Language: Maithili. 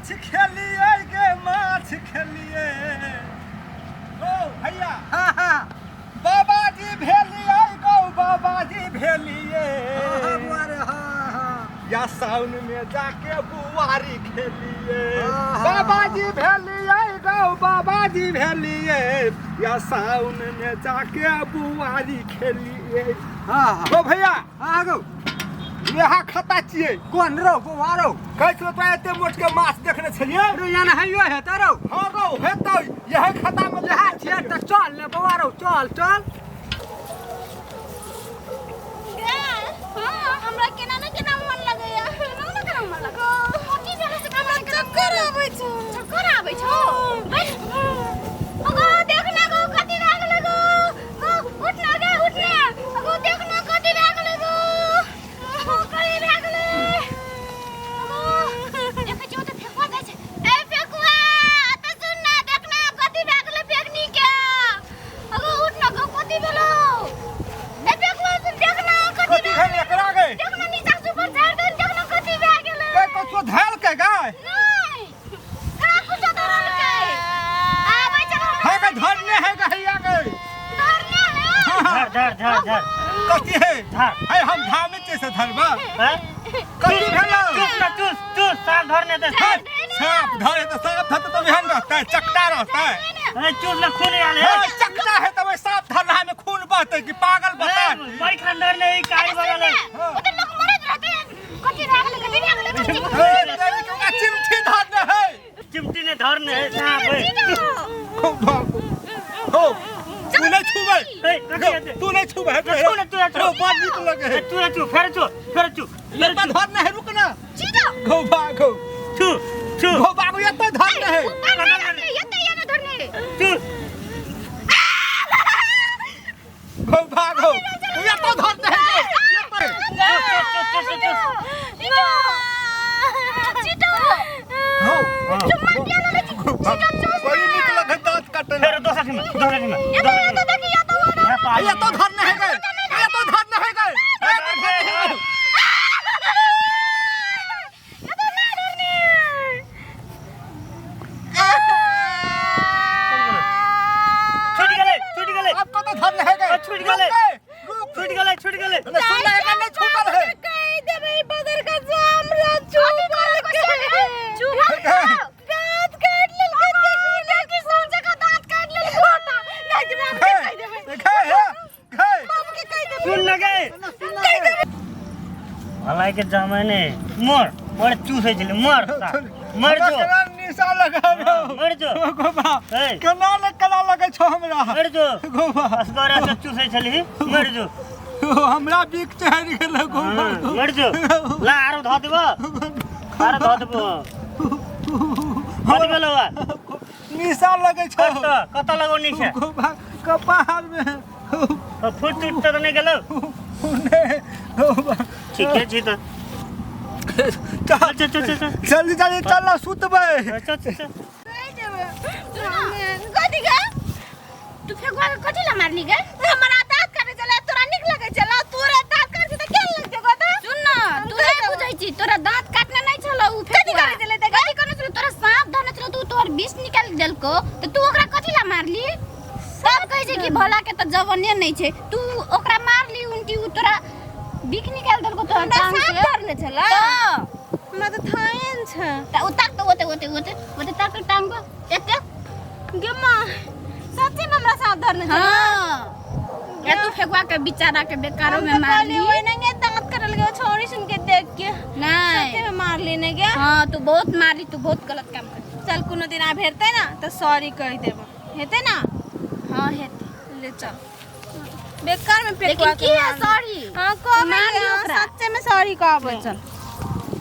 माछ खेलिए गे माछ खेलिए। ओ भैया, हाँ हाँ बाबाजी भेलिए गौ, बाबाजी भेलिए। हाँ बुआ रे, हाँ हाँ। या साउन में जाके बुआरी खेलिए। हाँ, हाँ। बाबाजी भेलिए गौ, बाबाजी भेलिए, या साउन में जाके बुआरी खेलिए। हाँ हाँ। ओ भैया। हाँ गौ। यहाँ खाता छियै। कोन रौ बौआ रौ? कहै छलो तो एते मोट के माछ देखने छलियै। रे यहाँ हइयो हेतै रौ। हाँ गौ हेतै, यही खाता में। इएह छियै तऽ चल ने बौआ रौ, चल चल। हाँ, हमरा केना ने केना मन लगैया, केना ने केना मन लगैया। कथी भेलै से? हमरा चक्कर आबै छौ। चक्कर आबै छौ? बैठ। अगो देख ना गो, कथी भए गेलै गो? गो उठ ना गे, उठ ना। अगो देख ना, कथी भए गेलै गो? अगो कथी भए गेलै? अगो देखै छियै, ओतऽ फेकुआ जाइ छै। ए फेकुआ, एतऽ सुन ना, देख ना कथी भए गेलै फेकनी के। अगो उठ ना गो, कथी भेलौ? ए फेकुआ, सुन, देख ना कथी कथी भए भेल एकरा गे? देख ना, नीचा से ऊपर झाड़ दे, देख ना कथी भए गेलै। के कछुआ धैल के गाय? नहीं, कहाँ कुछो धरलकै। आबै चल हमरा। है के धरने है गे, हैया गे। धरने है। धर धर धर धर। कथी है? धर। है हम धामे छै से धरबा। हैं? कथी भेलौ? चूस ना, चूस चूस, साफ धरने दे। है, सांप धरे तो सांप धरते तो बिहान रहता है, चकटा रहता है। अरे चूस ना, खून आले। है, चकटा है तो वही सांप धर रहा में खून बहते कि पागल बता। बड़ी खानदार ने ई कारी बगल है। ओ तऽ लोक मरैत रहतै। कथी भए गेलै, कथी भए गेलै? कथी हे, तेरी के ओकरा चिमठी धरने है। चिमटी ने धरने है सांप है। खूब भागो। हो, तू नहीं छुबै। ए, कथी हेतै? तू नहीं छुबै। छू ना, तू ना छू। हो, बड़ नीक लगे है। तू ना छू, फेर छू, फेर छू। ये तो धरने है, रुक ना। चीजो गो भागो। छू छू। गो भागो, ये तो धरने है। ऊपर नहीं रहते, एतै ये ने धरने। चूस। गो भागो, ये तो धरने है, ये तो। चूस चूस चूस। चीटो। हो। चुम्मा किया ना रे? चीटो चूस। बड़ी नीक लगे दांत काटे। फेर दोसर टीम, दोसर टीम। एतै एतै देखी, एतौ आरो। ये तो धरने है गए, ये तो धरने है गए, ये तो धरने है गए। एतौ नहि धरने। छूट गेलै, छूट गेलै। अब तो धरने है गए। छूट गेलै। रुक। छूट गेलै, छूट गेलै। नहीं, सुन ना, एकर नहीं छूटल है। कहि देबै बदर का हमरा चुप के चुप दांत काट लेलकै। देखू ना कि समझे का दांत काट लेलकै। नहीं कि बाप के कहि देबै। देखे है गे। बाप के कहि देबै। सुन न गे। भलाई के जमाने मर बड़ चूसै छलै, मर साला। मर जो। केना निशा लगा रहो। मर जो। गोबा। ए। केना ने केना लगे छो हमरा। मर जो। गोबा। असगरे से चूसै छलही, मर जो। हमरा बिक चढ़ि गेल गोबा। हाँ, मर जो। ला आरो धऽ देबो, आरो धऽ देबो। कथी भेलौ आ? निशा लगे छो। कतऽ कतऽ लगौ नीचे? गोबा, कपार में। फुट टूट तऽ नहि गेलौ? नहि गोबा। ठीके छी तऽ। चल। चल चल चल चल। जल्दी जल्दी चल ना, सुतबै। चल चल चल। कथी गे? तू फेकुआ के कथी ला मारली गे? हमरा दांत काटे चला, तोरा नीक लगे चला? तोरा दांत काटे त केन लगते गो? त सुन ना, तू नहीं बुझै छी, तोरा दांत काटने नहीं छलो उ फेकुआ। कथी करे चले? त कथी करने छलो? तोरा सांप धरने छलो, तू तोहर विष निकाल देलको त तू ओकरा कथी ला मारली? सब कहै छै कि भोला के त जवने नहीं छै, तू ओकरा मारली उनटी, उ तोरा बिख निकाल देलको तोहर टांग से। सांप धरने छला? त हमरा तऽ थायन छै। त उ ताक त ओते ओते ओते ओते ताक त टांग को एते। गे माँ, सच्ची में हमरा सांप धरने छला? हाँ, या तू फेकुआ के बेचारा के बेकारो हम में तो मारली। कहलियै ओहिना गे दांत करल गे छौड़ी सुन के देख के। नहीं। सच्ची में मारली ने गे। हाँ, तू बहुत मारली, तू बहुत गलत काम कर। चल, कोनो दिन आब हेतै ना तऽ सॉरी कहि देबो, हेतै ना? हाँ, हेतै। ले चल, बेकार में लेकिन फेकुआ की है सॉरी? हाँ, कहबै। मारली हाँ, ओकरा। सच्चे में सॉरी कहबै। चल।